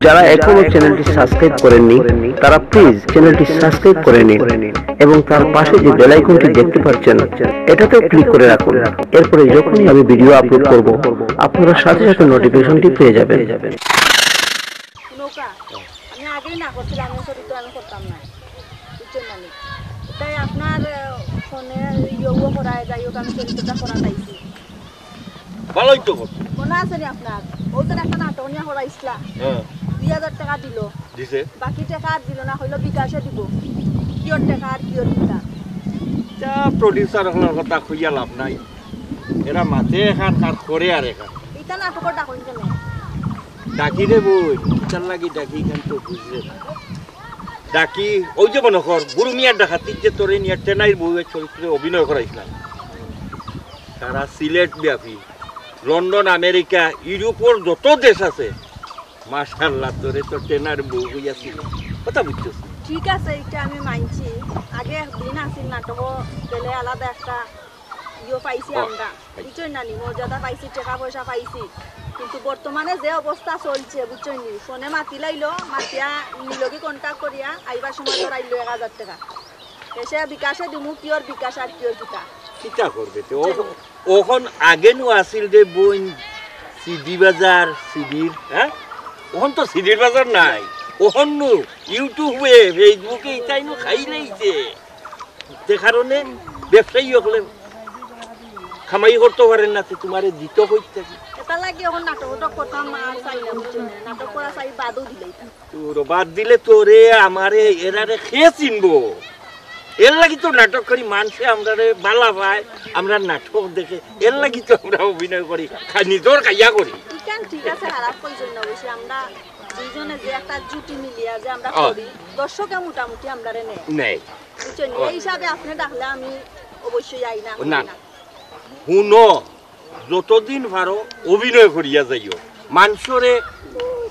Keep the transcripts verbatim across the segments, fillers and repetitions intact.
যারা এখনো চ্যানেলটি সাবস্ক্রাইব করেননি, তারা প্লিজ চ্যানেলটি সাবস্ক্রাইব করে নিন এবং তার পাশে যে বেল আইকনটি দেখতে পাচ্ছেন, এটাতেও ক্লিক করে রাখুন। এরপরে যখনই আমি ভিডিও আপলোড করব, আপনারা সাথে সাথে নোটিফিকেশনটি পেয়ে যাবেন। নৌকা, আমি আগেই না করছিলাম, আমি চরিত্র আমি করতাম না, বুঝছেন না নি? তাই আপনার আহ, ফোনে ইয়েও করায়, যাই হোক, আমি চরিত্রটা করা চাইছি। ভালোই তো করছো। মনে আছে নি আপনার? ওই তো একটা নাটক নিয়ে করাইছিলা, হ্যাঁ, দুই হাজার টাকা দিল, দিছে। বাকি টাকা আর দিল না, কইলো বিকাশে দিব। কিয়র টাকা আর কিয়র কিতা? যা, প্রডিউসার অকলর কথা কইয়া লাভ নাই, এরা মাতে এখান আর করে আর এখান। এটা নাটকর ডাকইন কেনে? ডাকি রে বই, কিতার লাগি ডাকি, এখান তো বুঝলে না। ডাকি ওই যে মনে কর গুরু মিয়ার ডাকাতির যে তোরে নিয়ে টেনাইর বউয়ের চরিত্রে অভিনয় করাইছিলাম, তারা সিলেট ব্যাপী লন্ডন, আমেরিকা, ইউরোপর যত দেশ আছে, মাশাআল্লাহ, তোরে তো টেনার বউ হইয়াছিল। কথা বুঝছস? ঠিক আছে, এটা আমি মানছি। আগে একদিন আছিল নাটক, গেলে আলাদা একটা ইয়ে পাইছি ও, আমরা, পাইছি। বুঝছইন না নি, মর্যাদা পাইছি, টাকা পয়সা পাইছি। কিন্তু বর্তমানে যে অবস্থা চলছে, বুঝছইন নি, ফোনে মাতি লাইলো, মাতিয়া নিলগি কন্ট্যাক্ট করিয়া আইবার সময় ধরাইলো এক হাজার টাকা। এসে বিকাশে দিমু, কিয়র বিকাশ আর কিয়র কিতা? কিতা করবে তে? ও- ওখন আগে নু আছিল রে বইন, সিডি বাজার, সিডির, হ্যাঁ? ওখন তো সিডির বাজার নাই। ওখন নু ইউটিউবে, ফেসবুকে ইতাই নু খাই লাইছে। যে কারণে ব্যবসায়ী হকলে কামাই করতে পারেন না, তে তোমারে দিত কই থাকি? এটা লাগে এখন নাটক উটক করতাম আর চাই না, বুঝছইন না? নাটক করা চাই, বাদও দিলে এটা। তোর বাদ দিলে তোরে আমারে এরারে কে চিনবো? এর লাগি তো নাটক করি, মানষে আমরারে বালা পায়, আমরা নাটক দেখে, এর লাগি তো আমরা অভিনয় করি, খা- নিজর খাইয়া করি। ইখান ঠিক আছে, খারাপ কইছইন না, অবশ্যই আমরা দুইজনে যে একটা জুটি মিলিয়া যে আমরা ও। করি, দর্শকে মোটামুটি আমরারে নেয়, নেই বুঝছইন নি? ও। এই হিসাবে আপনি ডাকলে আমি অবশ্যই আই না, না, না। না। হুনো, যতদিন পারো অভিনয় করিয়া যাইও, মানষরে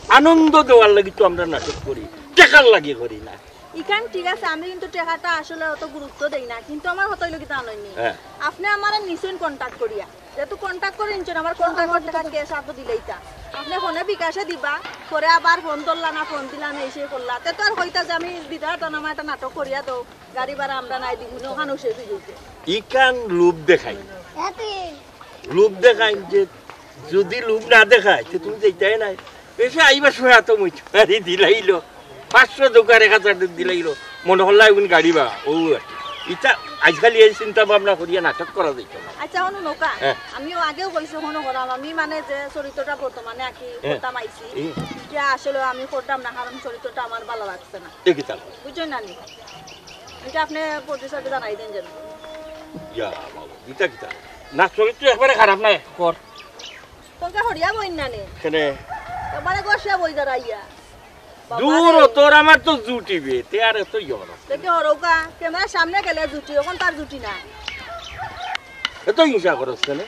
আনন্দ দেওয়ার লাগি তো আমরা নাটক করি, টেকার লাগি করি না। ইখান ঠিক আছে, আমি কিন্তু টেকাটা আসলে অত গুরুত্ব দেই না, কিন্তু আমার কথা হইলো কি জানইন নি, হ্যাঁ। আপনি আমারে নিছইন কন্ট্যাক্ট করিয়া, যেহেতু কন্ট্যাক্ট করে নিছইন, আমার কন্ট্যাক্টর টাকা ক্যাশ আতো দিলেইতা। আপনি ফোনে বিকাশে দিবা, পরে আবার ফোন ধরলা না, ফোন দিলা না, এসে করলা, তে তো আর কইতা যে আমি দিতে পারতাম না, আমার একটা নাটক করিয়া দেও, গাড়ি ভাড়া আমরা নাই দিব, ওখানেও শেষ হয়ে যাইতে। ইখান লোভ দেখাই, লোভ দেখাই যে যদি লোভ না দেখাই, তে তুমি যাইতাই নাই। এসে আইবার সময় এত মুচুয়ারি দিলাইলো, পাঁচশো দোকান এক হাজার দিলাইলো, মনে হল্লা এখন গাড়ি ভাড়া, ও আর কি। ইটা আজকাল এই চিন্তা ভাবনা করিয়া নাটক করা যাইত না। আচ্ছা, হনো নৌকা, হ্যাঁ। আমিও আগেও কইছি, হনো হরাম, আমি মানে যে চরিত্রটা বর্তমানে আঁকি হ্যাঁ। করতাম আইছি, হুম। যে আসলে আমি করতাম না, কারণ চরিত্রটা আমার ভালো লাগছে না, এ কিতা? বুঝছইন না নি? এটা আপনি প্রডিউসারকে জানাই দেন যেন। ইয়া বাবা, ইটা কিতা? না, চরিত্র একবারে খারাপ না, কর। তোকে হরিয়া বইন না নে, কেনে? একবারে গোসিয়া বই দাঁড়াইয়া। বাবা দূর, রে। তোর আমার তো জুটিবে, তে আর এত ইয়ে না। দেখে হরৌকা, ক্যামেরার সামনে গেলে জুটি, এখন তার জুটি না। এত হিংসা করস কেনে?